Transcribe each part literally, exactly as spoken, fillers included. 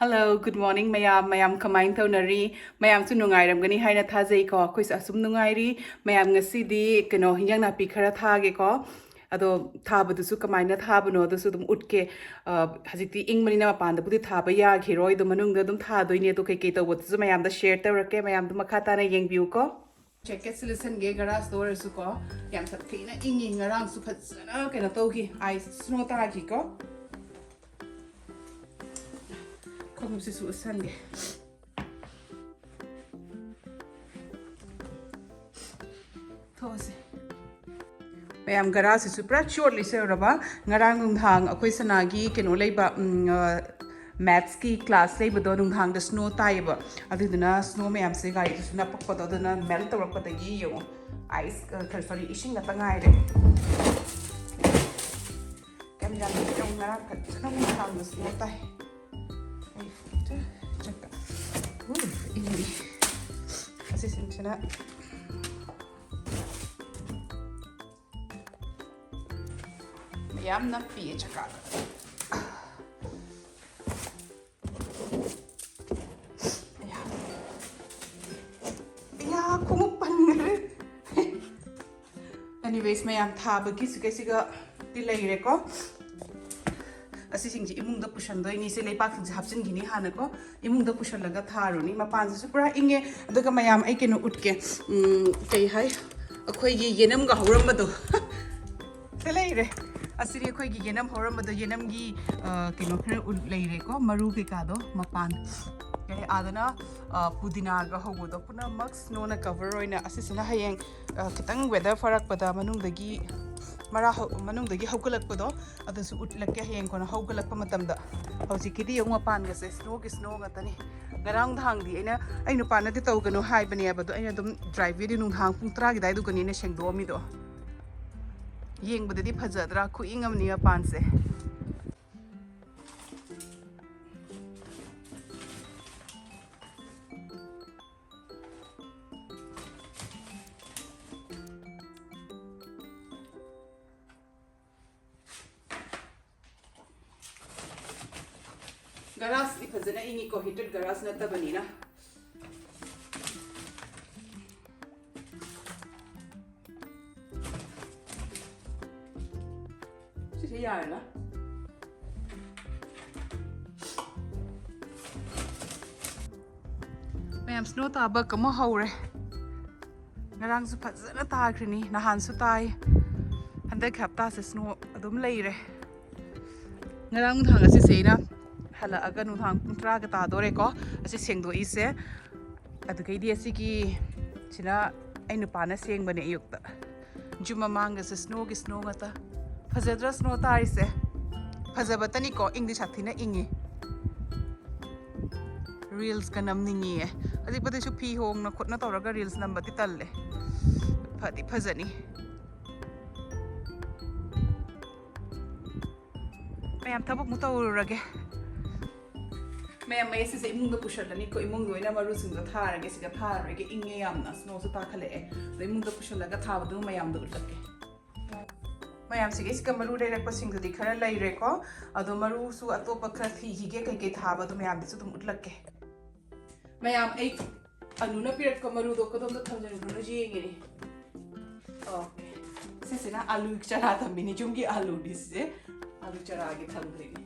Hello, good morning ꯃꯌꯥꯝ꯫ ꯃꯌꯥꯝ ꯀꯃꯥꯏꯅ ꯇꯧꯅꯔꯤ? ꯃꯌꯥꯝꯁꯨ ꯅꯨꯡꯉꯥꯏꯔꯝꯒꯅꯤ ꯍꯥꯏꯅ ꯊꯥꯖꯩꯀꯣ꯫ ꯑꯩꯈꯣꯏꯁꯨ ꯑꯁꯨꯝ ꯅꯨꯡꯉꯥꯏꯔꯤ꯫ ꯃꯌꯥꯝ, ꯉꯁꯤꯗꯤ ꯀꯩꯅꯣ, ꯍꯤꯟꯖꯥꯡ ꯅꯥꯄꯤ ꯈꯔ ꯊꯥꯒꯦꯀꯣ꯫ ꯑꯗꯣ ꯊꯥꯕꯗꯨꯁꯨ ꯀꯃꯥꯏꯅ ꯊꯥꯕꯅꯣ ꯑꯗꯨꯁꯨ ꯑꯗꯨꯝ ꯎꯠꯀꯦ꯫ ꯑ, ꯍꯧꯖꯤꯛꯇꯤ ꯏꯪꯕꯅꯤꯅ ꯃꯄꯥꯟꯗꯕꯨꯗꯤ ꯊꯥꯕ ꯌꯥꯈꯤꯔꯣꯏ, ꯑꯗꯣ ꯃꯅꯨꯡꯗ ꯑꯗꯨꯝ ꯊꯥꯗꯣꯏꯅꯦ꯫ ꯑꯗꯣ ꯀꯩꯀꯩ ꯇꯧꯕꯗꯨꯁꯨ ꯃꯌꯥꯝꯗ share ꯇꯧꯔꯛꯀꯦ꯫ ꯃꯌꯥꯝꯗꯣ ꯃꯈꯥ ꯇꯥꯅ ꯌꯦꯡꯕꯤꯌꯨꯀꯣ꯫ Jacketꯁꯦ ꯂꯤꯠꯁꯟꯒꯦ꯫ Garage door ꯑꯣꯏꯔꯁꯨꯀꯣ, ꯌꯥꯝ ꯁꯥꯊꯤꯅ ꯏꯪꯉꯤ꯫ ꯉꯔꯥꯡꯁꯨ ꯐꯖꯅ ꯀꯩꯅꯣ ꯇꯧꯈꯤ, ice, snow ꯇꯥꯈꯤꯀꯣ꯫ ꯈꯣꯡꯎꯞꯁꯤꯁꯨ ꯎꯠꯁꯟꯒꯦ꯫ ꯊꯣꯛꯑꯁꯤ꯫ ꯃꯌꯥꯝ, ꯒꯔꯥꯁꯤꯁꯨ ꯄꯨꯔꯥ ꯆꯣꯠꯂꯤꯁꯦ ꯎꯔꯕ? ꯉꯔꯥꯡ ꯅꯨꯡꯗꯥꯡ ꯑꯩꯈꯣꯏ ꯁꯅꯥꯒꯤ ꯀꯩꯅꯣ ꯂꯩꯕ, ꯎꯝ, ꯑ, mathsꯀꯤ class ꯂꯩꯕꯗꯣ, ꯅꯨꯡꯗꯥꯡꯗ snow ꯇꯥꯏꯌꯦꯕ꯫ ꯑꯗꯨꯗꯨꯅ snow ꯃꯌꯥꯝꯁꯦ ꯒꯥꯔꯤꯗꯁꯨ ꯅꯞꯄꯛꯄꯗꯣ, ꯑꯗꯨꯅ melt ꯇꯧꯔꯛꯄꯗꯒꯤ ꯌꯦꯡꯉꯣ, ice, ꯑ, sorry, ꯏꯁꯤꯡ ꯉꯥꯛꯇ ꯉꯥꯏꯔꯦ꯫ ꯀꯌꯥꯝ ꯌꯥꯝꯅ ꯌꯥꯝ ꯉꯔꯥꯡ ꯐꯖꯅ ꯅꯨꯡꯗꯥꯡꯗ snow ꯇꯥꯏ꯫ ꯑꯩ ꯐꯨꯔꯤꯠꯁꯦ ꯆꯠꯄ꯫ ꯎ, ꯏꯪꯉꯤ꯫ ꯑꯁꯤꯁꯤꯡꯁꯤꯅ ꯃꯌꯥꯝ ꯅꯞꯄꯤꯌꯦ ꯆꯀꯥꯗ꯫ ꯑꯌꯥ꯫ ꯑꯌꯥ, ꯈꯣꯡꯎꯞ ꯄꯟꯈ꯭ꯔꯦ꯫ Anyways, ꯃꯌꯥꯝ, ꯊꯥꯕꯒꯤ ꯁꯤꯒ ꯁꯤꯒꯗꯤ ꯂꯩꯔꯦꯀꯣ꯫ ꯑꯁꯤꯁꯤꯡꯁꯦ ꯏꯃꯨꯡꯗ ꯄꯨꯁꯟꯗꯣꯏꯅꯤ꯫ ꯁꯤ ꯂꯩꯕꯥꯛꯁꯤꯡꯁꯦ ꯍꯥꯞꯆꯤꯟꯈꯤꯅꯤ ꯍꯥꯟꯅꯀꯣ꯫ ꯏꯃꯨꯡꯗ ꯄꯨꯁꯜꯂꯒ ꯊꯥꯔꯨꯅꯤ꯫ ꯃꯄꯥꯟꯁꯤꯁꯨ ꯄꯨꯔꯥ ꯏꯪꯉꯦ꯫ ꯑꯗꯨꯒ ꯃꯌꯥꯝ, ꯑꯩ ꯀꯩꯅꯣ ꯎꯠꯀꯦ꯫ ꯎꯝ, ꯀꯩ ꯍꯥꯏ? ꯑꯩꯈꯣꯏꯒꯤ ꯌꯦꯅꯝꯒ ꯍꯧꯔꯝꯕꯗꯣ꯫ ꯁꯤ ꯂꯩꯔꯦ꯫ ꯑꯁꯤꯗꯤ ꯑꯩꯈꯣꯏꯒꯤ ꯌꯦꯅꯝ ꯍꯧꯔꯝꯕꯗꯣ, ꯌꯦꯅꯝꯒꯤ, ꯑ, ꯀꯩꯅꯣ ꯈꯔ ꯎꯠ ꯂꯩꯔꯦꯀꯣ, ꯃꯔꯨ ꯀꯩꯀꯥꯗꯣ ꯃꯄꯥꯟ꯫ ꯀꯩ, ꯑꯥꯗꯅ, ꯑ, ꯄꯨꯗꯤꯅꯥꯒ ꯍꯧꯕꯗꯣ ꯄꯨꯝꯅꯃꯛ snowꯅ cover ꯑꯣꯏꯅ, ꯑꯁꯤꯁꯤꯅ ꯍꯌꯦꯡ, ꯑ, ꯈꯤꯇꯪ weather ꯐꯔꯛꯄꯗ ꯃꯅꯨꯡꯗꯒꯤ ꯃꯔꯥ ꯍꯧ-, ꯃꯅꯨꯡꯗꯒꯤ ꯍꯧꯒꯠꯂꯛꯄꯗꯣ, ꯑꯗꯨꯁꯨ ꯎꯠꯂꯛꯀꯦ ꯍꯌꯦꯡ ꯀꯣꯟꯅ ꯍꯧꯒꯠꯂꯛꯄ ꯃꯇꯝꯗ꯫ ꯍꯧꯖꯤꯛꯀꯤꯗꯤ ꯌꯦꯡꯉꯨ, ꯃꯄꯥꯟꯒꯁꯦ snowꯒꯤ snow ꯉꯥꯛꯇꯅꯤ꯫ ꯉꯔꯥꯡ ꯅꯨꯡꯗꯥꯡꯗꯤ ꯑꯩꯅ, ꯑꯩ ꯅꯨꯄꯥꯅꯗꯤ ꯇꯧꯒꯅꯨ ꯍꯥꯏꯕꯅꯦꯕ, ꯑꯗꯣ ꯑꯩꯅ ꯑꯗꯨꯝ drivewayꯗꯤ ꯅꯨꯡꯗꯥꯡ ꯄꯨꯡ ꯇꯔꯥꯒꯤ ꯑꯗꯨꯋꯥꯏꯗꯨꯒꯅꯤ ꯑꯩꯅ ꯁꯦꯡꯗꯣꯛꯑꯝꯃꯤꯗꯣ꯫ ꯌꯦꯡꯕꯗꯗꯤ ꯐꯖꯗ꯭ꯔꯥ? ꯈꯨꯏꯪ ꯑꯃꯅꯤ ꯃꯄꯥꯟꯁꯦ꯫ ꯒꯔꯥꯁꯇꯤ ꯐꯖꯅ ꯏꯪꯉꯤꯀꯣ, heated ꯒꯔꯥꯁ ꯅꯠꯇꯕꯅꯤꯅ꯫ ꯁꯤꯁꯦ ꯌꯥꯔꯦꯅ꯫ ꯃꯌꯥꯝ, snow ꯇꯥꯕ ꯀꯃ ꯍꯧꯔꯦ꯫ ꯉꯔꯥꯡꯁꯨ ꯐꯖꯅ ꯇꯥꯈ꯭ꯔꯤꯅꯤ, ꯅꯍꯥꯟꯁꯨ ꯇꯥꯏ꯫ ꯍꯟꯗꯛ ꯍꯞꯇꯥꯁꯦ snow ꯑꯗꯨꯝ ꯂꯩꯔꯦ꯫ ꯉꯔꯥꯡ ꯅꯨꯡꯗꯥꯡ ꯑꯁꯤꯁꯦ ꯑꯩꯅ ꯍꯜꯂꯛꯑꯒ ꯅꯨꯡꯗꯥꯡ ꯄꯨꯡ ꯇꯔꯥꯒ ꯇꯥꯗꯣꯔꯦꯀꯣ ꯑꯁꯤ ꯁꯦꯡꯗꯣꯛꯏꯁꯦ꯫ ꯑꯗꯨꯗꯩꯗꯤ ꯑꯁꯤꯒꯤ ꯁꯤꯅ ꯑꯩ ꯅꯨꯄꯥꯅ ꯁꯦꯡꯕꯅꯦ ꯑꯌꯨꯛꯇ꯫ ꯌꯨꯝ ꯃꯃꯥꯡꯒꯁꯦ snowꯒꯤ snow ꯉꯥꯛꯇ꯫ ꯐꯖꯗ꯭ꯔꯥ snow ꯇꯥꯔꯤꯁꯦ? ꯐꯖꯕꯇꯅꯤꯀꯣ, ꯏꯪꯗꯤ ꯁꯥꯊꯤꯅ ꯏꯪꯉꯤ꯫ Reelsꯀ ꯅꯝꯅꯤꯡꯉꯤꯌꯦ꯫ ꯍꯧꯖꯤꯛꯄꯨꯗꯤꯁꯨ ꯐꯤ ꯍꯣꯡꯅ ꯈꯣꯠꯅ ꯇꯧꯔꯒ reels ꯅꯝꯕꯗꯤ ꯇꯜꯂꯦ꯫ ꯐꯗꯤ ꯐꯖꯅꯤ꯫ ꯃꯌꯥꯝ, ꯊꯕꯛ ꯑꯃꯨꯛ ꯇꯧꯔꯨꯔꯒꯦ꯫ ꯃꯌꯥꯝ, ꯑꯩ ꯁꯤꯁꯦ ꯏꯃꯨꯡꯗ ꯄꯨꯁꯜꯂꯅꯤꯀꯣ꯫ ꯏꯃꯨꯡꯗ ꯑꯣꯏꯅ ꯃꯔꯨꯁꯤꯡꯗꯣ ꯊꯥꯔꯒꯦ꯫ ꯁꯤꯗ ꯊꯥꯔꯔꯣꯏꯒꯦ, ꯏꯪꯉꯦ ꯌꯥꯝꯅ, snowꯁꯨ ꯇꯥꯈꯠꯂꯛꯑꯦ꯫ ꯑꯗꯣ ꯏꯃꯨꯡꯗ ꯄꯨꯁꯜꯂꯒ ꯊꯥꯕꯗꯨ ꯃꯌꯥꯝꯗ ꯎꯠꯂꯛꯀꯦ꯫ ꯃꯌꯥꯝ, ꯁꯤꯒꯩꯁꯤꯒ ꯃꯔꯨ ꯂꯩꯔꯛꯄꯁꯤꯡꯗꯨꯗꯤ ꯈꯔ ꯂꯩꯔꯦꯀꯣ꯫ ꯑꯗꯣ ꯃꯔꯨꯁꯨ ꯑꯇꯣꯞꯄ ꯈꯔ ꯊꯤꯈꯤꯒꯦ, ꯀꯩꯀꯩ ꯊꯥꯕꯗꯣ ꯃꯌꯥꯝꯗꯁꯨ ꯑꯗꯨꯝ ꯎꯠꯂꯛꯀꯦ꯫ ꯃꯌꯥꯝ, ꯑꯩ ꯑꯅꯨꯅ ꯄꯤꯔꯛꯄ ꯃꯔꯨꯗꯣ ꯀꯗꯣꯝꯗ ꯊꯝꯖꯤꯟꯈ꯭ꯔꯅꯣ ꯌꯦꯡꯉꯤꯅꯦ꯫ Okay꯫ ꯁꯤꯁꯤꯅ ꯑꯂꯨ ꯆꯔꯥ ꯊꯝꯃꯤꯅꯤ, ꯌꯨꯝꯒꯤ ꯑꯂꯨꯅꯤ ꯁꯤꯁꯦ꯫ ꯑꯂꯨ ꯆꯔꯥꯒꯤ ꯊꯝꯈ꯭ꯔꯤꯅꯤ꯫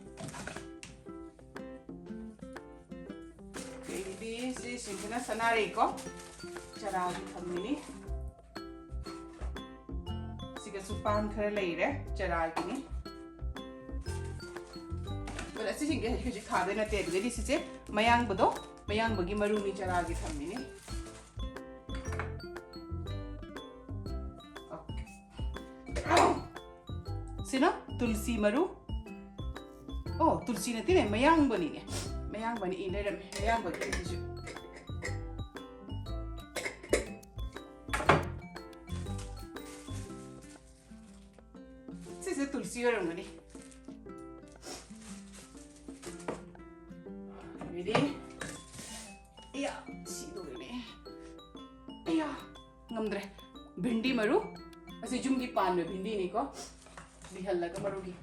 ꯑꯗꯒꯤꯗꯤ ꯁꯤꯁꯤꯡꯁꯤꯅ ꯁꯅꯥꯔꯩꯀꯣ, ꯆꯔꯥꯒꯤ ꯊꯝꯃꯤꯅꯤ꯫ ꯁꯤꯒꯁꯨ ꯄꯥꯟ ꯈꯔ ꯂꯩꯔꯦ, ꯆꯔꯥꯒꯤꯅꯤ꯫ ꯑꯗ ꯁꯤꯁꯤꯡꯁꯦ ꯍꯧꯖꯤꯛ ꯍꯧꯖꯤꯛ ꯊꯥꯗꯣꯏ ꯅꯠꯇꯦ꯫ ꯑꯗꯨꯗꯩꯗꯤ ꯁꯤꯁꯦ ꯃꯌꯥꯡꯕꯗꯣ, ꯃꯌꯥꯡꯕꯒꯤ ꯃꯔꯨꯅꯤ, ꯆꯔꯥꯒꯤ ꯊꯝꯃꯤꯅꯤ꯫ Okay꯫ ꯁꯤꯅ ꯇꯨꯜꯁꯤ ꯃꯔꯨ꯫ ꯑꯣ, ꯇꯨꯜꯁꯤ ꯅꯠꯇꯦꯅꯦ, ꯃꯌꯥꯡꯕꯅꯤꯅꯦ꯫ ꯃꯌꯥꯡꯕꯅꯤ ꯏ ꯂꯩꯔꯝꯃꯦ, ꯃꯌꯥꯡꯕꯒꯤ ꯁꯤꯁꯨ꯫ ꯁꯤꯁꯦ ꯇꯨꯜꯁꯤ ꯑꯣꯏꯔꯝꯒꯅꯤ꯫ ꯑꯗꯩꯗꯤ, ꯑꯌꯥ, ꯁꯤꯗꯧꯔꯦꯅꯦ꯫ ꯑꯌꯥ, ꯉꯝꯗ꯭ꯔꯦ꯫ ꯚꯤꯟꯗꯤ ꯃꯔꯨ꯫ ꯑꯁꯤ ꯌꯨꯝꯒꯤ ꯄꯥꯟꯕ ꯚꯤꯟꯗꯤꯅꯤꯀꯣ꯫ ꯂꯤꯍꯜꯂꯒ ꯃꯔꯨꯒꯤ꯫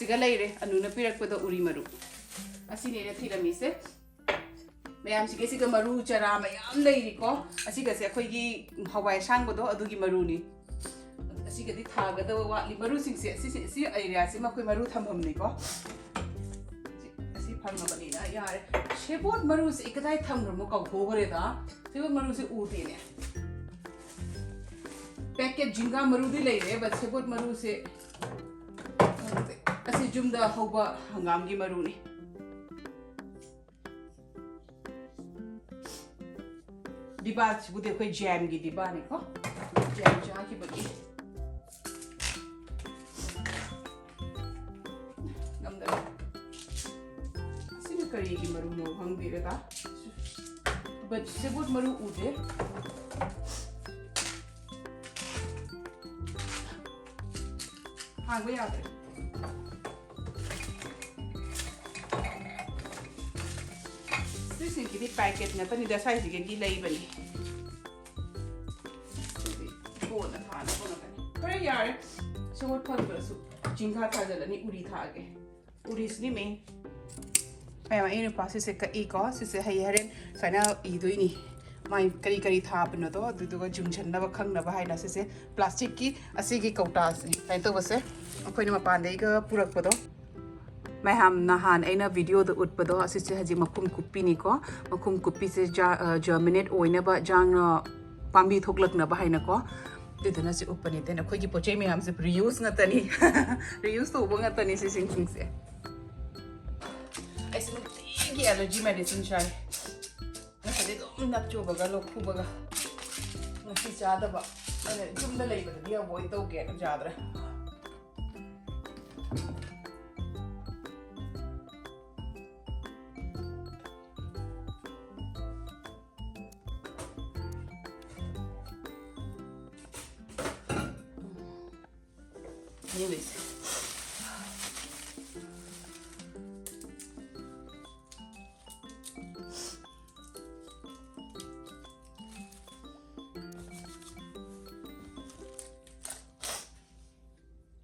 ꯁꯤꯒ ꯂꯩꯔꯦ, ꯑꯅꯨꯅ ꯄꯤꯔꯛꯄꯗ ꯎꯔꯤ ꯃꯔꯨ꯫ ꯑꯁꯤꯅꯦ ꯑꯩꯅ ꯊꯤꯔꯝꯃꯤꯁꯦ꯫ ꯃꯌꯥꯝꯁꯤꯒꯤ ꯁꯤꯒ ꯃꯔꯨ ꯆꯔꯥ ꯃꯌꯥꯝ ꯂꯩꯔꯤꯀꯣ꯫ ꯑꯁꯤꯒꯁꯦ ꯑꯩꯈꯣꯏꯒꯤ ꯍꯋꯥꯏ ꯑꯁꯥꯡꯕꯗꯣ, ꯑꯗꯨꯒꯤ ꯃꯔꯨꯅꯤ꯫ ꯑꯁꯤꯒꯗꯤ ꯊꯥꯒꯗꯕ ꯋꯥꯠꯂꯤ꯫ ꯃꯔꯨꯁꯤꯡꯁꯦ ꯑꯁꯤꯁꯦ, ꯁꯤ ꯑꯦꯔꯤꯌꯥꯁꯤꯃ ꯑꯩꯈꯣꯏ ꯃꯔꯨ ꯊꯝꯐꯝꯅꯤꯀꯣ꯫ ꯑꯁꯤ ꯐꯪꯉꯕꯅꯤꯅ ꯌꯥꯔꯦ꯫ ꯁꯦꯕꯣꯠ ꯃꯔꯨꯁꯦ ꯑꯩ ꯀꯗꯥꯏ ꯊꯝꯈ꯭ꯔꯃꯣ ꯀꯥꯎꯊꯣꯛꯈ꯭ꯔꯦꯗ꯫ ꯁꯦꯕꯣꯠ ꯃꯔꯨꯁꯦ ꯎꯗꯦꯅꯦ꯫ ꯄꯦꯀꯦꯠ ꯖꯤꯡꯒꯥ ꯃꯔꯨꯗꯤ ꯂꯩꯔꯦ, but ꯁꯦꯕꯣꯠ ꯃꯔꯨꯁꯦ ꯈꯪꯗꯦ꯫ ꯑꯁꯤ ꯌꯨꯝꯗ ꯍꯧꯕ ꯍꯪꯒꯥꯝꯒꯤ ꯃꯔꯨꯅꯤ꯫ ꯗꯤꯕꯥꯁꯤꯕꯨꯗꯤ ꯑꯩꯈꯣꯏ ꯖꯦꯝꯒꯤ ꯗꯤꯕꯥꯅꯤꯀꯣ, ꯖꯦꯝ ꯆꯥꯈꯤꯕꯒꯤ꯫ ꯉꯝꯗꯔꯦ꯫ ꯑꯁꯤꯅ ꯀꯔꯤꯒꯤ ꯃꯔꯨꯅꯣ ꯈꯪꯗꯦꯗ꯫ But ꯁꯦꯕꯣꯠ ꯃꯔꯨ ꯎꯗꯦ꯫ ꯍꯥꯡꯕ ꯌꯥꯗ꯭ꯔꯦ꯫ ꯁꯤꯁꯤꯡꯁꯤꯗꯤ ꯄꯦꯀꯦꯠ ꯉꯥꯛꯇꯅꯤꯗ, ꯁ꯭ꯋꯥꯏꯁꯤꯗꯒꯤ ꯂꯩꯕꯅꯤ꯫ ꯁꯤꯗꯤ ꯀꯣꯟꯅ ꯊꯥꯅꯕ ꯉꯥꯛꯇꯅꯤ꯫ ꯈꯔ ꯌꯥꯔꯦ, ꯁꯦꯕꯣꯠ ꯐꯪꯗ꯭ꯔꯁꯨ ꯖꯤꯡꯒꯥ ꯊꯥꯖꯤꯜꯂꯅꯤ, ꯎꯔꯤ ꯊꯥꯒꯦ꯫ ꯎꯔꯤꯁꯤꯅꯤ ꯃꯦꯟ꯫ ꯃꯌꯥꯝ, ꯑꯩ ꯅꯨꯄꯥ ꯁꯤꯁꯦ ꯀꯛꯏꯀꯣ꯫ ꯁꯤꯁꯦ ꯍꯌꯦꯡ ꯍꯣꯔꯦꯟ ꯁꯨꯃꯥꯏꯅ ꯏꯗꯣꯏꯅꯤ, ꯃꯥꯏ ꯀꯔꯤ ꯀꯔꯤ ꯊꯥꯕꯅꯣꯗꯣ, ꯑꯗꯨꯗꯨꯒ ꯌꯨꯡꯁꯟꯅꯕ ꯈꯪꯅꯕ ꯍꯥꯏꯅ꯫ ꯁꯤꯁꯦ ꯄ꯭ꯂꯥꯁꯇꯤꯛꯀꯤ ꯑꯁꯤꯒꯤ ꯀꯧꯇꯥꯁꯦ ꯁꯨꯃꯥꯏꯅ ꯇꯧꯕꯁꯦ, ꯑꯩꯈꯣꯏꯅ ꯃꯄꯥꯟꯗꯩꯒ ꯄꯨꯔꯛꯄꯗꯣ꯫ ꯃꯌꯥꯝ, ꯅꯍꯥꯟ ꯑꯩꯅ ꯚꯤꯗꯤꯑꯣꯗ ꯎꯠꯄꯗꯣ, ꯑꯁꯤꯁꯦ ꯍꯧꯖꯤꯛ ꯃꯈꯨꯝ ꯀꯨꯞꯄꯤꯅꯤꯀꯣ꯫ ꯃꯈꯨꯝ ꯀꯨꯞꯄꯤꯁꯦ ꯖꯥ-, ꯑ, ꯖꯔꯃꯤꯅꯦꯠ ꯑꯣꯏꯅꯕ, ꯖꯥꯡꯅ ꯄꯥꯝꯕꯤ ꯊꯣꯛꯂꯛꯅꯕ ꯍꯥꯏꯅꯀꯣ꯫ ꯑꯗꯨꯗꯨꯅ ꯁꯤ ꯎꯞꯄꯅꯤ꯫ Then ꯑꯩꯈꯣꯏꯒꯤ ꯄꯣꯠ ꯆꯩ ꯃꯌꯥꯝꯁꯦ reuse ꯉꯥꯛꯇꯅꯤ꯫ Reuse ꯇꯧꯕ ꯉꯥꯛꯇꯅꯤ ꯁꯤꯁꯤꯡꯁꯤꯡꯁꯦ꯫ ꯑꯩꯁꯦ ꯅꯨꯡꯇꯤꯒꯤ allergy medicine ꯆꯥꯏ꯫ ꯉꯁꯥꯏꯗꯤ ꯑꯗꯨꯝ ꯅꯞ ꯆꯨꯕꯒ ꯂꯣꯛ ꯈꯨꯕꯒ꯫ ꯉꯁꯤ ꯆꯥꯗꯕ꯫ ꯑꯗꯨꯅ ꯌꯨꯝꯗ ꯂꯩꯕꯗꯗꯤ avoid ꯇꯧꯒꯦꯅ ꯆꯥꯗ꯭ꯔꯦ꯫ Anyways.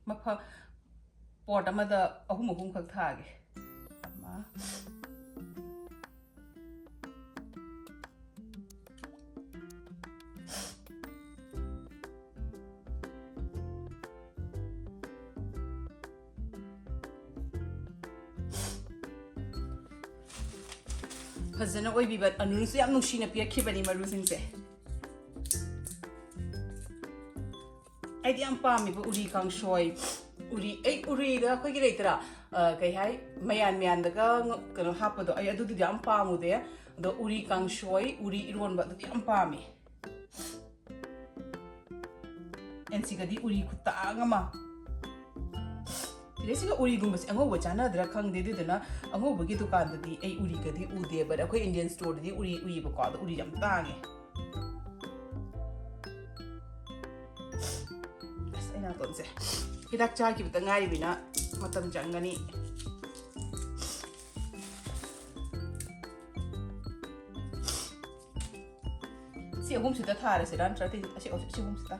ꯃꯐꯝ, ꯄꯣꯠ ꯑꯃꯗ ꯑꯍꯨꯝ ꯑꯍꯨꯝꯈꯛ ꯊꯥꯒꯦ꯫ ꯑꯃ꯫ ꯐꯖꯅ ꯑꯣꯏꯕꯤꯕ, ꯑꯅꯨꯅꯁꯨ ꯌꯥꯝ ꯅꯨꯡꯁꯤꯅ ꯄꯤꯔꯛꯈꯤꯕꯅꯤ ꯃꯔꯨꯁꯤꯡꯁꯦ꯫ ꯑꯩꯗꯤ ꯌꯥꯝ ꯄꯥꯝꯃꯦꯕ ꯎꯔꯤ ꯀꯥꯡꯁꯣꯏ꯫ ꯎꯔꯤ, ꯑꯩ ꯎꯔꯤꯗ ꯑꯩꯈꯣꯏꯒꯤ ꯂꯩꯇ꯭ꯔꯥ, ꯑ, ꯀꯩ ꯍꯥꯏ, ꯃꯌꯥꯟ ꯃꯌꯥꯟꯗꯒ ꯉ-, ꯀꯩꯅꯣ ꯍꯥꯞꯄꯗꯣ, ꯑꯩ ꯑꯗꯨꯗꯨꯗꯤ ꯌꯥꯝ ꯄꯥꯝꯃꯨꯗꯦ꯫ ꯑꯗꯣ ꯎꯔꯤ ꯀꯥꯡꯁꯣꯏ, ꯎꯔꯤ ꯏꯔꯣꯟꯕ, ꯑꯗꯨꯗꯤ ꯌꯥꯝ ꯄꯥꯝꯃꯦ꯫ ꯑꯦꯟꯁꯤꯒꯗꯤ ꯎꯔꯤ ꯈꯨꯇꯥꯡ ꯑꯃ꯫ ꯁꯤꯗꯩꯁꯤꯒ ꯎꯔꯤꯒꯨꯝꯕꯁꯦ ꯑꯉꯧꯕ ꯆꯥꯟꯅꯗ꯭ꯔꯥ ꯈꯪꯗꯦ, ꯑꯗꯨꯗꯨꯅ ꯑꯉꯧꯕꯒꯤ ꯗꯨꯀꯥꯟꯗꯗꯤ ꯑꯩ ꯎꯔꯤꯒꯗꯤ ꯎꯗꯦ, but ꯑꯩꯈꯣꯏ Indian storeꯗꯗꯤ ꯎꯔꯤ ꯎꯏꯌꯦꯕꯀꯣ, ꯑꯗꯣ ꯎꯔꯤ ꯌꯥꯝ ꯇꯥꯡꯉꯦ꯫ ꯑꯁ, ꯑꯩ ꯅꯥꯇꯣꯟꯁꯦ ꯍꯤꯗꯥꯛ ꯆꯥꯈꯤꯕꯇ ꯉꯥꯏꯔꯤꯕꯅꯤꯅ ꯃꯇꯝ ꯆꯪꯒꯅꯤ꯫ ꯁꯤ ꯑꯍꯨꯝꯁꯤꯗ ꯊꯥꯔꯁꯤꯔꯥ, ꯅꯠꯇ꯭ꯔꯒ ꯑꯇꯩ-, ꯑꯁꯤ, ꯑꯁꯤ ꯑꯍꯨꯝꯁꯤꯗ?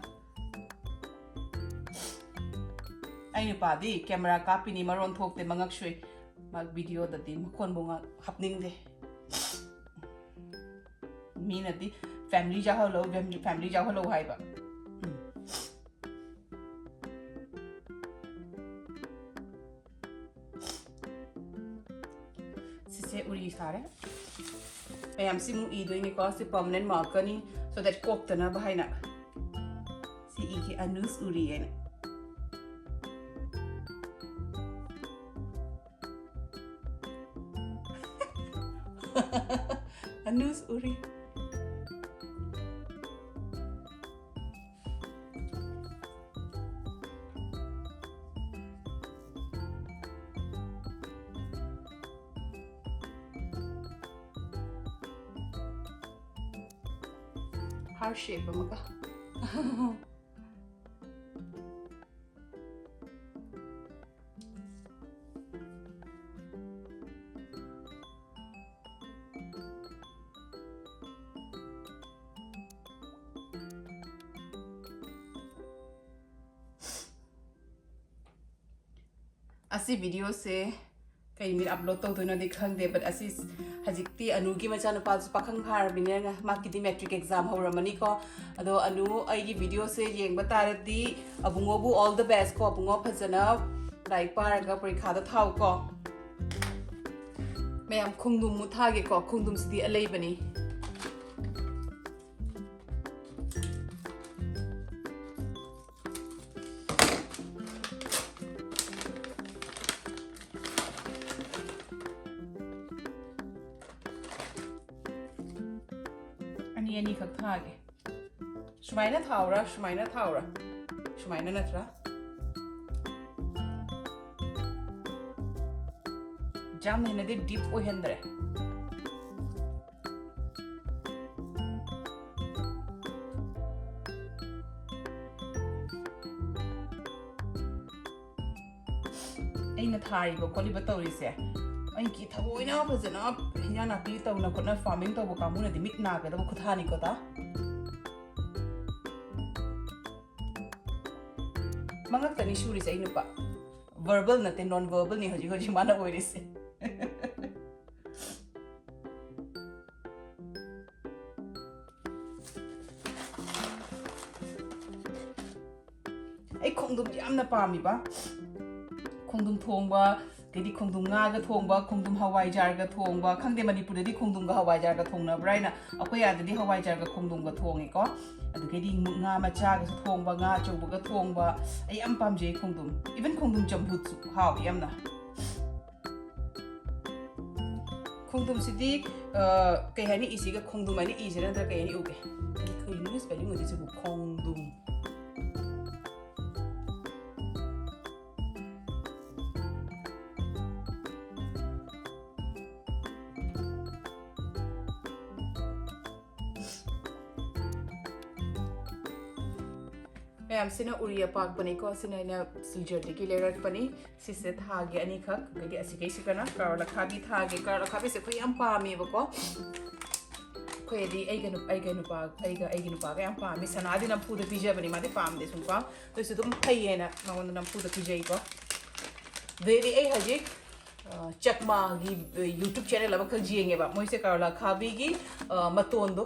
ꯑꯩ ꯅꯨꯄꯥꯗꯤ camera ꯀꯥꯞꯄꯤꯅꯤ, ꯃꯔꯣꯟ ꯊꯣꯛꯇꯦ, ꯃꯉꯛ ꯁꯨꯏ꯫ ꯃꯥ videoꯗꯗꯤ ꯃꯈꯣꯟꯕꯨ ꯉꯥꯛ ꯍꯥꯞꯅꯤꯡꯗꯦ꯫ ꯃꯤꯅꯗꯤ family ꯌꯥꯎꯍꯜꯂꯣ, family, family ꯌꯥꯎꯍꯜꯂꯣ ꯍꯥꯏꯕ꯫ ꯎꯝ꯫ ꯁꯤꯁꯦ ꯎꯔꯤ ꯁꯥꯔꯦ꯫ ꯃꯌꯥꯝꯁꯤ ꯑꯃꯨꯛ ꯏꯗꯣꯏꯅꯤꯀꯣ꯫ ꯁꯤ permanent markerꯅꯤ, so that ꯀꯣꯛꯇꯅꯕ ꯍꯥꯏꯅ꯫ ꯁꯤ ꯏꯒꯦ, ꯑꯅꯨꯁ ꯎꯔꯤ ꯍꯥꯏꯅ꯫ ꯑꯅꯨꯁ ꯎꯔꯤ꯫ Heart shape ꯑꯃꯒ꯫ ꯑꯁꯤ ꯚꯤꯗꯤꯑꯣꯁꯦ ꯀꯩ ꯅꯨꯃꯤꯠ ꯑꯞꯂꯣꯗ ꯇꯧꯗꯣꯏꯅꯣꯗꯤ ꯈꯪꯗꯦ, but ꯑꯁꯤ ꯍꯧꯖꯤꯛꯇꯤ ꯑꯅꯨꯒꯤ ꯃꯆꯥꯅꯨꯄꯥꯁꯨ ꯄꯥꯈꯪ ꯐꯥꯔꯕꯅꯤꯅ ꯃꯥꯒꯤꯗꯤ ꯃꯦꯇ꯭ꯔꯤꯛ ꯑꯦꯛꯖꯥꯝ ꯍꯧꯔꯝꯃꯅꯤꯀꯣ꯫ ꯑꯗꯣ ꯑꯅꯨ, ꯑꯩꯒꯤ ꯚꯤꯗꯤꯑꯣꯁꯦ ꯌꯦꯡꯕ ꯇꯥꯔꯗꯤ ꯑꯕꯨꯡꯉꯣꯕꯨ all the best ꯀꯣ꯫ ꯑꯕꯨꯡꯉꯣ ꯐꯖꯅ ꯂꯥꯏꯔꯤꯛ ꯄꯥꯔꯒ ꯄꯔꯤꯈꯥꯗ ꯊꯥꯎꯀꯣ꯫ ꯃꯌꯥꯝ, ꯈꯣꯡꯗ꯭ꯔꯨꯝ ꯃꯨꯠ ꯊꯥꯒꯦꯀꯣ꯫ ꯈꯣꯡꯗ꯭ꯔꯨꯝꯁꯤꯗꯤ ꯑꯂꯩꯕꯅꯤ꯫ ꯑꯅꯤ ꯑꯅꯤꯈꯛ ꯊꯥꯒꯦ꯫ ꯁꯨꯃꯥꯏꯅ ꯊꯥꯎꯔꯥ, ꯁꯨꯃꯥꯏꯅ ꯊꯥꯎꯔꯥ? ꯁꯨꯃꯥꯏꯅ ꯅꯠꯇ꯭ꯔꯥ? ꯌꯥꯝ ꯍꯦꯟꯅꯗꯤ ꯗꯤꯞ ꯑꯣꯏꯍꯟꯗ꯭ꯔꯦ꯫ ꯑꯩꯅ ꯊꯥꯔꯤꯕ ꯈꯣꯠꯂꯤꯕ ꯇꯧꯔꯤꯁꯦ, ꯑꯩꯒꯤ ꯊꯑꯣꯏꯅ ꯐꯖꯅ ꯍꯤꯟꯖꯥꯡ ꯅꯥꯄꯤ ꯇꯧꯅ ꯈꯣꯠꯅ farming ꯇꯧꯕ ꯀꯥꯡꯕꯨꯅꯗꯤ ꯃꯤꯠ ꯅꯥꯒꯗꯕ ꯈꯨꯊꯥꯅꯤꯀꯣ ꯇꯥ꯫ ꯃꯉꯛꯇꯅꯤ ꯁꯨꯔꯤꯁꯦ ꯑꯩ ꯅꯨꯄꯥ꯫ Verbal ꯅꯠꯇꯦ, non verbal ꯅꯤ ꯍꯧꯖꯤꯛ ꯍꯧꯖꯤꯛ ꯃꯥꯅ ꯑꯣꯏꯔꯤꯁꯦ꯫ ꯑꯩ ꯈꯣꯡꯗ꯭ꯔꯨꯝ ꯌꯥꯝꯅ ꯄꯥꯝꯃꯤꯕ꯫ ꯈꯣꯡꯗ꯭ꯔꯨꯝ ꯊꯣꯡꯕ, ꯑꯗꯩꯗꯤ ꯈꯣꯡꯗ꯭ꯔꯨꯝ ꯉꯥꯒ ꯊꯣꯡꯕ, ꯈꯣꯡꯗ꯭ꯔꯨꯝ ꯍꯋꯥꯏꯖꯥꯔꯒ ꯊꯣꯡꯕ, ꯈꯪꯗꯦ ꯃꯅꯤꯄꯨꯔꯗꯗꯤ ꯈꯣꯡꯗ꯭ꯔꯨꯝꯒ ꯍꯋꯥꯏꯖꯥꯔꯒ ꯊꯣꯡꯅꯕ꯭ꯔꯥ ꯍꯥꯏꯅ, ꯑꯩꯈꯣꯏ ꯑꯥꯗꯗꯤ ꯍꯋꯥꯏꯖꯥꯔꯒ ꯈꯣꯡꯗ꯭ꯔꯨꯝꯒ ꯊꯣꯡꯉꯦꯀꯣ꯫ ꯑꯗꯨꯗꯩꯗꯤ ꯉꯥ ꯃꯆꯥꯒꯁꯨ ꯊꯣꯡꯕ, ꯉꯥ ꯑꯆꯧꯕꯒ ꯊꯣꯡꯕ, ꯑꯩ ꯌꯥꯝ ꯄꯥꯝꯖꯩ ꯈꯣꯡꯗ꯭ꯔꯨꯝ꯫ Even ꯈꯣꯡꯗ꯭ꯔꯨꯝ ꯆꯝꯐꯨꯠꯁꯨ ꯍꯥꯎꯋꯤ ꯌꯥꯝꯅ꯫ ꯈꯣꯡꯗ꯭ꯔꯨꯝꯁꯤꯗꯤ, ꯑ, ꯀꯩ ꯍꯥꯏꯅꯤ, ꯏꯁꯤꯒ ꯈꯣꯡꯗ꯭ꯔꯨꯝ ꯍꯥꯏꯅ ꯏꯁꯤꯔ ꯅꯠꯇ꯭ꯔ ꯀꯩ ꯍꯥꯏꯅ ꯏꯎꯒꯦ? ꯑꯩꯈꯣꯏ English spelling ꯑꯣꯏꯗꯣꯏꯁꯤꯕꯨ ꯈꯣꯡꯗ꯭ꯔꯨꯝ꯫ ꯃꯌꯥꯝꯁꯤꯅ ꯎꯔꯤ ꯑꯄꯥꯛꯄꯅꯤꯀꯣ, ꯁꯤꯅ ꯑꯩꯅ ꯁꯤꯜꯆꯔꯗꯒꯤ ꯂꯩꯔꯛꯄꯅꯤ꯫ ꯁꯤꯁꯦ ꯊꯥꯒꯦ ꯑꯅꯤꯈꯛ, ꯑꯗꯒꯤ ꯑꯁꯤꯈꯩꯁꯤꯒꯅ ꯀꯥꯔꯣꯠ ꯑꯈꯥꯕꯤ ꯊꯥꯒꯦ꯫ ꯀꯥꯔꯣꯠ ꯑꯈꯥꯕꯤꯁꯦ ꯑꯩꯈꯣꯏ ꯌꯥꯝ ꯄꯥꯝꯃꯦꯕꯀꯣ꯫ ꯑꯩꯈꯣꯏꯗꯤ ꯑꯩꯒ ꯅꯨ-, ꯑꯩꯒ ꯅꯨꯄꯥ, ꯑꯩꯒ ꯑꯩꯒꯤ ꯅꯨꯄꯥꯒ ꯌꯥꯝ ꯄꯥꯝꯃꯤ꯫ ꯁꯅꯥꯗꯤ ꯅꯝꯐꯨꯗ ꯄꯤꯖꯕꯅꯤ, ꯃꯥꯗꯤ ꯄꯥꯝꯗꯦ ꯁꯨꯡꯄꯥꯝ꯫ ꯑꯗꯨꯏꯁꯨ ꯑꯗꯨꯝ ꯐꯩꯌꯦꯅ ꯃꯉꯣꯟꯗ ꯅꯝꯐꯨꯗ ꯄꯤꯖꯩꯀꯣ꯫ ꯑꯗꯩꯗꯤ ꯑꯩ ꯍꯧꯖꯤꯛ ꯆꯛꯃꯥꯒꯤ YouTube ꯆꯦꯅꯦꯜ ꯑꯃꯈꯛ ꯌꯦꯡꯉꯦꯕ꯫ ꯃꯣꯏꯁꯦ ꯀꯥꯔꯣꯂꯥ ꯈꯥꯕꯤꯒꯤ ꯃꯇꯣꯟꯗꯣ,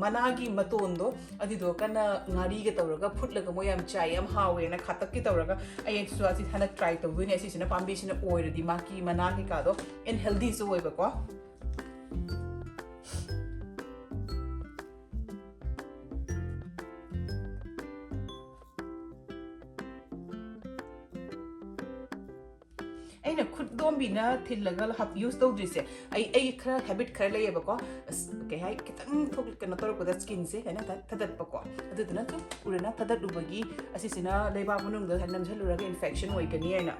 ꯃꯅꯥꯒꯤ ꯃꯇꯣꯟꯗꯣ, ꯑꯗꯨꯗꯣ ꯀꯟꯅ ꯉꯥꯔꯤꯒ ꯇꯧꯔꯒ ꯐꯨꯠꯂꯒ ꯃꯣꯏ ꯌꯥꯝ ꯆꯥꯏ, ꯌꯥꯝ ꯍꯥꯎꯋꯦꯅ ꯈꯥꯇꯛꯀꯤ ꯇꯧꯔꯒ꯫ ꯑꯩ ꯑꯗꯨꯁꯨ ꯑꯁꯤ ꯍꯟꯗꯛ ꯇ꯭ꯔꯥꯏ ꯇꯧꯗꯣꯏꯅꯦ꯫ ꯑꯁꯤꯁꯤꯅ, ꯄꯥꯝꯕꯤꯁꯤꯅ ꯑꯣꯏꯔꯗꯤ ꯃꯥꯒꯤ ꯃꯅꯥ ꯀꯩꯀꯥꯗꯣ ꯑꯦꯟ ꯍꯦꯜꯗꯤꯁꯨ ꯑꯣꯏꯕꯀꯣ꯫ ꯑꯩꯅ ꯈꯨꯠ ꯗꯣꯝꯕꯤꯅ ꯊꯤꯜꯂꯒ ꯍꯥꯞ ꯌꯨꯁ ꯇꯧꯗ꯭ꯔꯤꯁꯦ꯫ ꯑꯩ ꯑꯩ ꯈꯔ ꯍꯦꯕꯤꯠ ꯈꯔ ꯂꯩꯌꯦꯕꯀꯣ꯫ ꯑꯁ, ꯀꯩ ꯍꯥꯏ, ꯈꯤꯇꯪ ꯊꯣꯛ ꯀꯩꯅꯣ ꯇꯧꯔꯛꯄꯗ ꯁ꯭ꯀꯤꯟꯁꯦ ꯀꯩꯅꯣ ꯊ- ꯊꯗꯠꯄꯀꯣ꯫ ꯑꯗꯨꯗꯨꯅ ꯁꯨꯝ ꯎꯔꯅ ꯊꯗꯠꯂꯨꯕꯒꯤ ꯑꯁꯤꯁꯤꯅ ꯂꯩꯕꯥꯛ ꯃꯅꯨꯡꯗ ꯅꯝꯁꯤꯜꯂꯨꯔꯒ ꯏꯟꯐꯦꯛꯁꯟ ꯑꯣꯏꯒꯅꯤ ꯍꯥꯏꯅ꯫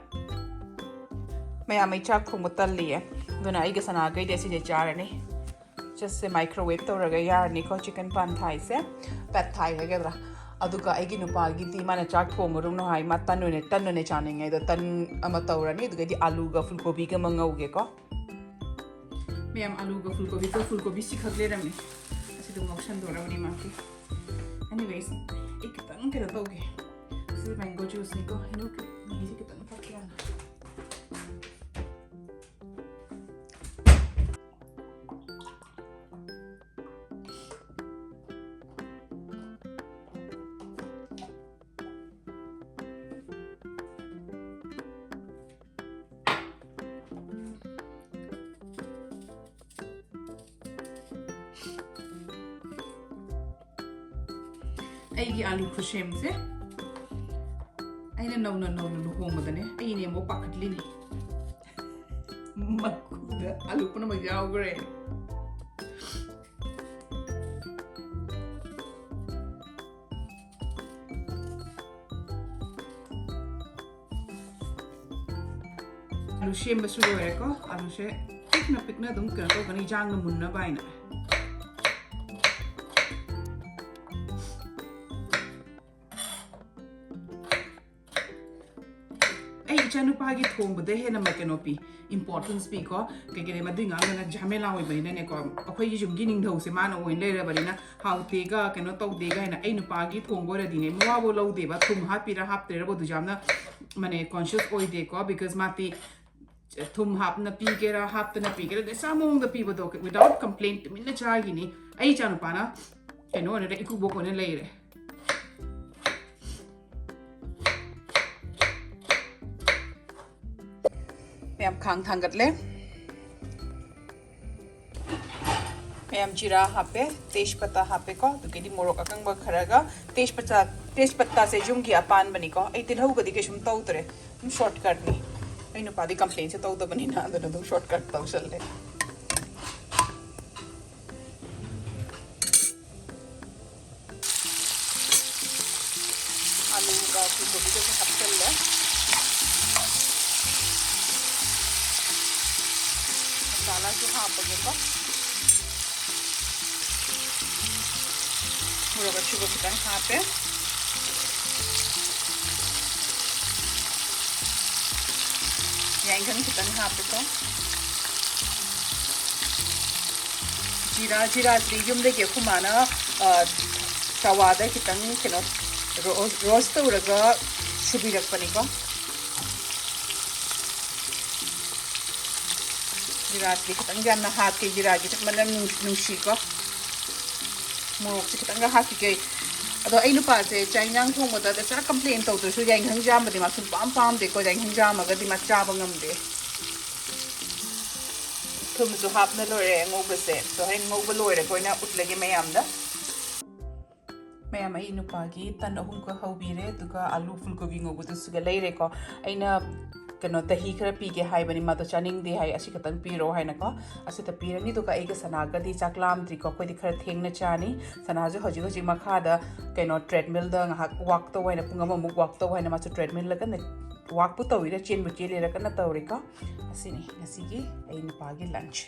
ꯃꯌꯥꯝ, ꯑꯩ ꯆꯥꯛ ꯊꯣꯡꯕ ꯇꯜꯂꯤꯌꯦ꯫ ꯑꯗꯨꯅ ꯑꯩꯒ ꯁꯅꯥꯈꯩꯗꯤ ꯑꯁꯤꯁꯦ ꯆꯥꯔꯅꯤ꯫ ꯆꯠꯁꯦ ꯃꯥꯏꯀ꯭ꯔꯣꯋꯦꯚ ꯇꯧꯔꯒ ꯌꯥꯔꯅꯤꯀꯣ, ꯆꯤꯀꯟ ꯄꯥꯟ ꯊꯥꯏꯁꯦ, ꯄꯦꯠ ꯊꯥꯏ ꯍꯥꯏꯒꯗ꯭ꯔꯥ꯫ ꯑꯗꯨꯒ ꯑꯩꯒꯤ ꯅꯨꯄꯥꯒꯤꯗꯤ ꯃꯥꯅ ꯆꯥꯛ ꯊꯣꯡꯉꯨꯔꯨꯅꯨ ꯍꯥꯏ, ꯃꯥ ꯇꯟ ꯑꯣꯏꯅ, ꯇꯟ ꯑꯣꯏꯅ ꯆꯥꯅꯤꯡꯉꯦ꯫ ꯑꯗꯣ ꯇꯟ ꯑꯃ ꯇꯧꯔꯅꯤ, ꯑꯗꯨꯒꯗꯤ ꯑꯂꯨꯒ ꯐꯨꯜꯀꯣꯕꯤꯒ ꯑꯃ ꯉꯧꯒꯦꯀꯣ꯫ ꯃꯌꯥꯝ, ꯑꯂꯨꯒ ꯐꯨꯜꯀꯣꯕꯤꯒ, ꯐꯨꯜꯀꯣꯕꯤ ꯁꯤꯈꯛ ꯂꯩꯔꯝꯃꯤ꯫ ꯑꯁꯤꯗ ꯉꯧꯁꯟꯗꯣꯔꯕꯅꯤ ꯃꯥꯒꯤ꯫ Anyways, ꯑꯩ ꯈꯤꯇꯪ ꯀꯩꯅꯣ ꯇꯧꯒꯦ꯫ ꯁꯤꯗ ꯃꯦꯡꯒꯣ ꯖꯨꯁꯅꯤꯀꯣ, ꯍꯩꯅꯧ ꯈꯤ-, ꯃꯍꯤꯁꯦ ꯈꯤꯇꯪ ꯊꯛꯀꯦ ꯍꯥꯟꯅ꯫ ꯑꯩꯒꯤ ꯑꯥꯂꯨ ꯈꯨꯁꯦꯝꯁꯦ ꯑꯩꯅ ꯅꯧꯅ ꯅꯧꯅ ꯂꯨꯍꯣꯡꯕꯗꯅꯦ, ꯑꯩꯅꯦ ꯑꯃꯨꯛ ꯄꯥꯈꯠꯂꯤꯅꯤ꯫ ꯃꯀꯨꯗ ꯑꯥꯂꯨ ꯄꯨꯝꯅꯃꯛ ꯌꯥꯎꯈ꯭ꯔꯦ꯫ ꯑꯥꯂꯨ ꯁꯦꯝꯕꯁꯨ ꯂꯣꯏꯔꯦꯀꯣ꯫ ꯑꯥꯂꯨꯁꯦ ꯄꯤꯛꯅ ꯄꯤꯛꯅ ꯑꯗꯨꯝ ꯀꯩꯅꯣ ꯇꯧꯒꯅꯤ, ꯏꯟꯖꯥꯡꯅ ꯃꯨꯟꯅꯕ ꯍꯥꯏꯅ꯫ ꯑꯩ ꯏꯆꯥꯅꯨꯄꯤ ꯅꯨꯄꯥꯒꯤ ꯊꯣꯡꯕꯗ ꯍꯦꯟꯅ ꯃ-, ꯀꯩꯅꯣ ꯄꯤ, ꯏꯝꯄꯣꯔꯇꯦꯟꯁ ꯄꯤꯀꯣ꯫ ꯀꯩꯀꯩ ꯃꯗꯨꯏ ꯉꯥꯡꯗꯅ ꯖꯥꯃꯦꯂꯥ ꯑꯣꯏꯕꯅꯤꯅꯅꯦꯀꯣ, ꯑꯩꯈꯣꯏꯒꯤ ꯌꯨꯝꯒꯤ ꯅꯤꯡꯊꯧꯁꯦ ꯃꯥꯅ ꯑꯣꯏꯅ ꯂꯩꯔꯕꯅꯤꯅ, ꯍꯥꯎꯇꯦꯒ ꯀꯩꯅꯣ ꯇꯧꯗꯦꯒ ꯍꯥꯏꯅ ꯑꯩ ꯅꯨꯄꯥꯒꯤ ꯊꯣꯡꯕ ꯑꯣꯏꯔꯗꯤꯅꯦ ꯃꯋꯥꯐꯧ ꯂꯧꯗꯦꯕ꯫ ꯊꯨꯝ ꯍꯥꯞꯄꯤꯔꯥ ꯍꯥꯞꯇ꯭ꯔꯤꯔꯥꯕꯨ ꯑꯗꯨꯁꯨ ꯌꯥꯝꯅ ꯃꯅꯦ ꯀꯣꯟꯁꯤꯌꯁ ꯑꯣꯏꯗꯦꯀꯣ, ꯕꯤꯀꯣꯁ ꯃꯥꯗꯤ ꯊꯨꯝ ꯍꯥꯞꯅ ꯄꯤꯒꯦꯔꯥ ꯍꯥꯞꯇꯅ ꯄꯤꯒꯦꯔꯥ, ꯗꯦꯁꯥ ꯃꯑꯣꯡꯗ ꯄꯤꯕꯗꯣ, ꯋꯤꯗꯥꯎꯠ ꯀꯝꯄ꯭ꯂꯦꯟ ꯇꯨꯃꯤꯟꯅ ꯆꯥꯈꯤꯅꯤ꯫ ꯑꯩ ꯏꯆꯥꯅꯨꯄꯥꯅ ꯀꯩꯅꯣ ꯑꯣꯏꯅ, ꯏꯀꯨꯕꯣꯛ ꯑꯣꯏꯅ ꯂꯩꯔꯦ꯫ ꯃꯌꯥꯝ ꯈꯥꯡ ꯊꯥꯡꯒꯠꯂꯦ꯫ ꯃꯌꯥꯝ ꯖꯤꯔꯥ ꯍꯥꯞꯄꯦ, ꯇꯦꯖꯄꯇꯥ ꯍꯥꯞꯄꯦꯀꯣ, ꯑꯗꯨꯒꯤꯗꯤ ꯃꯣꯔꯣꯛ ꯑꯀꯪꯕ ꯈꯔꯒ꯫ ꯇꯦꯖꯄꯇꯥ, ꯇꯦꯖꯄꯇꯥꯁꯦ ꯌꯨꯝꯒꯤ ꯑꯄꯥꯟꯕꯅꯤꯀꯣ, ꯑꯩ ꯇꯤꯜꯍꯧꯒꯗꯤ ꯀꯩꯁꯨꯝ ꯇꯧꯗ꯭ꯔꯦ, ꯑꯗꯨꯝ ꯁꯣꯔꯠꯀꯠꯅꯤ꯫ ꯑꯩ ꯅꯨꯄꯥꯗꯤ ꯀꯝꯄ꯭ꯂꯦꯟꯁꯦ ꯇꯧꯗꯕꯅꯤꯅ ꯑꯗꯨꯅ ꯑꯗꯨꯝ ꯁꯣꯔꯠꯀꯠ ꯇꯧꯁꯜꯂꯦ꯫ ꯑꯂꯨꯒ ꯐꯨꯜꯀꯣꯕꯤꯒꯁꯨ ꯍꯥꯞꯆꯜꯂꯦ꯫ ꯃꯁꯥꯂꯥꯁꯨ ꯍꯥꯞꯄꯒꯦꯀꯣ꯫ ꯃꯣꯔꯣꯛ ꯑꯁꯨꯕ ꯈꯤꯇꯪ ꯍꯥꯞꯄꯦ꯫ ꯌꯥꯏꯉꯪ ꯈꯤꯇꯪ ꯍꯥꯞꯄꯦꯀꯣ꯫ ꯖꯤꯔꯥ, ꯖꯤꯔꯥꯁꯤꯗꯤ ꯌꯨꯝꯗꯒꯤ ꯑꯩꯈꯣꯏ ꯃꯥꯅ, ꯑ, ꯇꯋꯥꯗ ꯈꯤꯇꯪ ꯀꯩꯅꯣ ꯔꯣ-, ꯔꯣꯁ ꯇꯧꯔꯒ ꯁꯨꯕꯤꯔꯛꯄꯅꯤꯀꯣ꯫ ꯖꯤꯔꯥꯁꯤꯗꯤ ꯈꯤꯇꯪ ꯌꯥꯝꯅ ꯍꯥꯞꯀꯦ, ꯖꯤꯔꯥꯒꯤ ꯃꯅꯝ ꯅꯨꯡ-, ꯅꯨꯡꯁꯤꯀꯣ꯫ ꯃꯣꯔꯣꯛꯁꯦ ꯈꯤꯇꯪꯒ ꯍꯥꯞꯈꯤꯒꯦ꯫ ꯑꯗꯣ ꯑꯩ ꯅꯨꯄꯥꯁꯦ ꯆꯥꯛ ꯏꯟꯖꯥꯡ ꯊꯣꯡꯕꯗ ꯆꯥ ꯀꯝꯄ꯭ꯂꯦꯟ ꯇꯧꯗ꯭ꯔꯁꯨ ꯌꯥꯏꯉꯪ ꯖꯥꯝꯕꯗꯤ ꯃꯥ ꯁꯨꯡꯄꯥꯝ ꯄꯥꯝꯗꯦꯀꯣ, ꯌꯥꯏꯉꯪ ꯖꯥꯝꯃꯒꯗꯤ ꯃꯥ ꯆꯥꯕ ꯉꯝꯗꯦ꯫ ꯊꯨꯝꯁꯨ ꯍꯥꯞꯅ ꯂꯣꯏꯔꯦ ꯉꯧꯕꯁꯦ꯫ ꯑꯗꯣ ꯍꯣꯔꯦꯟ ꯉꯧꯕ ꯂꯣꯏꯔꯒ ꯑꯣꯏꯅ ꯎꯠꯂꯒꯦ ꯃꯌꯥꯝꯗ꯫ ꯃꯌꯥꯝ, ꯑꯩ ꯅꯨꯄꯥꯒꯤ ꯇꯟ ꯑꯍꯨꯝꯈꯛ ꯍꯧꯕꯤꯔꯦ, ꯑꯗꯨꯒ ꯑꯂꯨ ꯐꯨꯜꯀꯣꯕꯤ ꯉꯧꯕꯗꯨꯁꯨꯒ ꯂꯩꯔꯦꯀꯣ꯫ ꯑꯩꯅ ꯀꯩꯅꯣ ꯗꯍꯤ ꯈꯔ ꯄꯤꯒꯦ ꯍꯥꯏꯕꯅꯤ, ꯃꯥꯗꯣ ꯆꯥꯅꯤꯡꯗꯦ ꯍꯥꯏ, "ꯑꯁꯤ ꯈꯛꯇꯪ ꯄꯤꯔꯛꯑꯣ" ꯍꯥꯏꯅꯀꯣ꯫ ꯑꯁꯤꯗ ꯄꯤꯔꯅꯤ꯫ ꯑꯗꯨꯒ ꯑꯩꯒ ꯁꯅꯥꯒꯗꯤ ꯆꯥꯛ ꯂꯥꯝꯗ꯭ꯔꯤꯀꯣ, ꯑꯩꯈꯣꯏꯗꯤ ꯈꯔ ꯊꯦꯡꯅ ꯆꯥꯅꯤ꯫ ꯁꯅꯥꯁꯨ ꯍꯧꯖꯤꯛ ꯍꯧꯖꯤꯛ ꯃꯈꯥꯗ ꯀꯩꯅꯣ ꯇ꯭ꯔꯦꯗꯃꯤꯜꯗ ꯉꯥꯏꯍꯥꯛ ꯋꯥꯛ ꯇꯧ ꯍꯥꯏꯅ, ꯄꯨꯡ ꯑꯃꯃꯨꯛ ꯋꯥꯛ ꯇꯧ ꯍꯥꯏꯅ, ꯃꯥꯁꯨ ꯇ꯭ꯔꯦꯗꯃꯤꯜꯗ ꯀꯟꯅ ꯋꯥꯛꯄꯨ ꯇꯧꯔꯤꯔꯥ ꯆꯦꯟꯕꯨ ꯆꯦꯜꯂꯤꯔꯥ ꯀꯟꯅ ꯇꯧꯔꯤꯀꯣ꯫ ꯑꯁꯤꯅꯤ ꯉꯁꯤꯒꯤ ꯑꯩ ꯅꯨꯄꯥꯒꯤ ꯂꯟꯆ꯫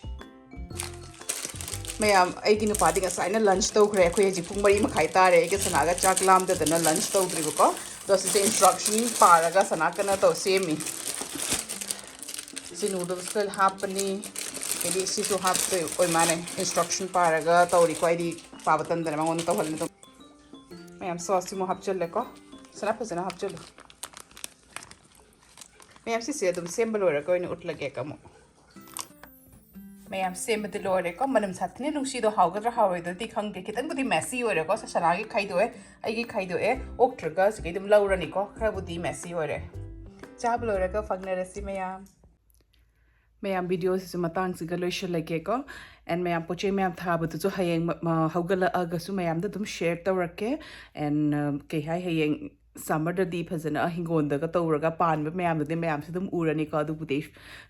ꯃꯌꯥꯝ, ꯑꯩꯒꯤ ꯅꯨꯄꯥꯗꯤ ꯉꯁꯥꯏꯅ ꯂꯟꯆ ꯇꯧꯈ꯭ꯔꯦ꯫ ꯑꯩꯈꯣꯏ ꯍꯧꯖꯤꯛ ꯄꯨꯡ ꯃꯔꯤ ꯃꯈꯥꯏ ꯇꯥꯔꯦ꯫ ꯑꯩꯒ ꯁꯅꯥꯒ ꯆꯥꯛ ꯂꯥꯝꯗꯗꯅ ꯂꯟꯆ ꯇꯧꯗ꯭ꯔꯤꯕꯀꯣ꯫ ꯑꯗꯣ ꯁꯤꯁꯦ ꯏꯟꯁꯇ꯭ꯔꯛꯁꯟ ꯄꯥꯔꯒ ꯁꯅꯥ ꯀꯟꯅ ꯇꯧ ꯁꯦꯝꯃꯤ꯫ ꯁꯤ ꯅꯨꯗꯜꯁꯇ ꯍꯥꯞꯄꯅꯤ꯫ ꯑꯗꯩꯗꯤ ꯁꯤꯁꯨ ꯍꯥꯞꯇꯣꯏ ꯑꯣꯏ ꯃꯥꯅꯦ꯫ ꯏꯟꯁꯇ꯭ꯔꯛꯁꯟ ꯄꯥꯔꯒ ꯇꯧꯔꯤꯀꯣ, ꯑꯩꯗꯤ ꯄꯥꯕ ꯇꯟꯗꯅ ꯃꯉꯣꯟꯗ ꯇꯧꯍꯜꯂꯦ ꯑꯗꯨꯝ꯫ ꯃꯌꯥꯝ ꯁꯣꯁꯁꯤꯃꯨꯛ ꯍꯥꯞꯆꯜꯂꯦꯀꯣ꯫ ꯁꯅꯥ ꯐꯖꯅ ꯍꯥꯞꯆꯜꯂꯨ꯫ ꯃꯌꯥꯝ ꯁꯤꯁꯦ ꯑꯗꯨꯝ ꯁꯦꯝꯕ ꯂꯣꯏꯔꯒ ꯑꯣꯏꯅ ꯎꯠꯂꯒꯦ ꯑꯃꯨꯛ꯫ ꯃꯌꯥꯝ ꯁꯦꯝꯕꯗꯤ ꯂꯣꯏꯔꯦꯀꯣ꯫ ꯃꯅꯝ ꯁꯥꯊꯤꯅ ꯅꯨꯡꯁꯤꯗꯣ ꯍꯥꯎꯒꯗ꯭ꯔꯥ ꯍꯥꯎꯔꯣꯏꯗ꯭ꯔꯗꯤ ꯈꯪꯗꯦ꯫ ꯈꯤꯇꯪꯕꯨꯗꯤ ꯃꯦꯁꯤ ꯑꯣꯏꯔꯦꯀꯣ꯫ ꯁ-, ꯁꯅꯥꯒꯤ ꯈꯥꯏꯗꯣꯛꯑꯦ, ꯑꯩꯒꯤ ꯈꯥꯏꯗꯣꯛꯑꯦ꯫ ꯑꯣꯛꯇ꯭ꯔꯒ ꯁꯤꯒꯩ ꯑꯗꯨꯝ ꯂꯧꯔꯅꯤꯀꯣ꯫ ꯈꯔꯕꯨꯗꯤ ꯃꯦꯁꯤ ꯑꯣꯏꯔꯦ꯫ ꯆꯥꯕ ꯂꯣꯏꯔꯒ ꯐꯪꯅꯔꯁꯤ ꯃꯌꯥꯝ꯫ ꯃꯌꯥꯝ ꯚꯤꯗꯤꯑꯣꯁꯤꯁꯨ ꯃꯇꯥꯡꯁꯤꯒ ꯂꯣꯏꯁꯤꯜꯂꯒꯦꯀꯣ꯫ And ꯃꯌꯥꯝ ꯄꯣꯠ ꯆꯩ ꯃꯌꯥꯝ ꯊꯥꯕꯗꯨꯁꯨ ꯍꯌꯦꯡ ꯃ-, ꯃ-, ꯍꯧꯒꯠꯂꯛꯑꯒꯁꯨ ꯃꯌꯥꯝꯗ ꯑꯗꯨꯝ ꯁꯦꯌꯔ ꯇꯧꯔꯛꯀꯦ꯫ And, ꯑ, ꯀꯩ ꯍꯥꯏ, ꯍꯌꯦꯡ ꯁꯝꯃꯔꯗꯗꯤ ꯐꯖꯅ ꯍꯤꯡꯒꯣꯜꯗꯒ ꯇꯧꯔꯒ ꯄꯥꯟꯕ ꯃꯌꯥꯝꯗꯨꯗꯤ ꯃꯌꯥꯝꯁꯨ ꯑꯗꯨꯝ ꯎꯔꯅꯤꯀꯣ꯫ ꯑꯗꯨꯕꯨꯗꯤ ꯑꯩ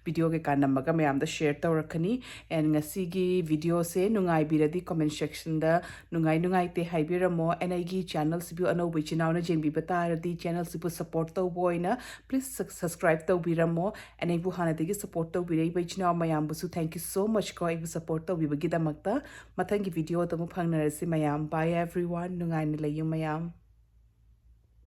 ꯚꯤꯗꯤꯑꯣ ꯀꯩꯀꯥ ꯅꯝꯃꯒ ꯃꯌꯥꯝꯗ ꯁꯦꯌꯔ ꯇꯧꯔꯛꯀꯅꯤ꯫ And ꯉꯁꯤꯒꯤ ꯚꯤꯗꯤꯑꯣꯁꯦ ꯅꯨꯡꯉꯥꯏꯕꯤꯔꯗꯤ ꯀꯣꯃꯦꯟ ꯁꯦꯛꯁꯟꯗ ꯅꯨꯡꯉꯥꯏ ꯅꯨꯡꯉꯥꯏꯇꯦ ꯍꯥꯏꯕꯤꯔꯝꯃꯣ꯫ And ꯑꯩꯒꯤ ꯆꯦꯅꯦꯜꯁꯤꯕꯨ ꯑꯅꯧꯕ ꯏꯆꯤꯟ ꯏꯅꯥꯎꯅ ꯌꯦꯡꯕꯤꯕ ꯇꯥꯔꯗꯤ ꯆꯦꯅꯦꯜꯁꯤꯕꯨ ꯁꯞꯄꯣꯔꯠ ꯇꯧꯕ ꯑꯣꯏꯅ ꯄ꯭ꯂꯤꯁ ꯁꯕ-, ꯁꯕꯁꯀ꯭ꯔꯥꯏꯕ ꯇꯧꯕꯤꯔꯝꯃꯣ꯫ And ꯑꯩꯕꯨ ꯍꯥꯟꯅꯗꯒꯤ ꯁꯞꯄꯣꯔꯠ ꯇꯧꯕꯤꯔꯛꯏꯕ ꯏꯆꯤꯟ ꯏꯅꯥꯎ ꯃꯌꯥꯝꯕꯨꯁꯨ thank you so much ꯀꯣ, ꯑꯩꯕꯨ ꯁꯞꯄꯣꯔꯠ ꯇꯧꯕꯤꯕꯒꯤꯗꯃꯛꯇ꯫ ꯃꯊꯪꯒꯤ ꯚꯤꯗꯤꯑꯣꯗ ꯑꯃꯨꯛ ꯐꯪꯅꯔꯁꯤ ꯃꯌꯥꯝ꯫ Bye everyone, ꯅꯨꯡꯉꯥꯏꯅ ꯂꯩꯌꯨ ꯃꯌꯥꯝ꯫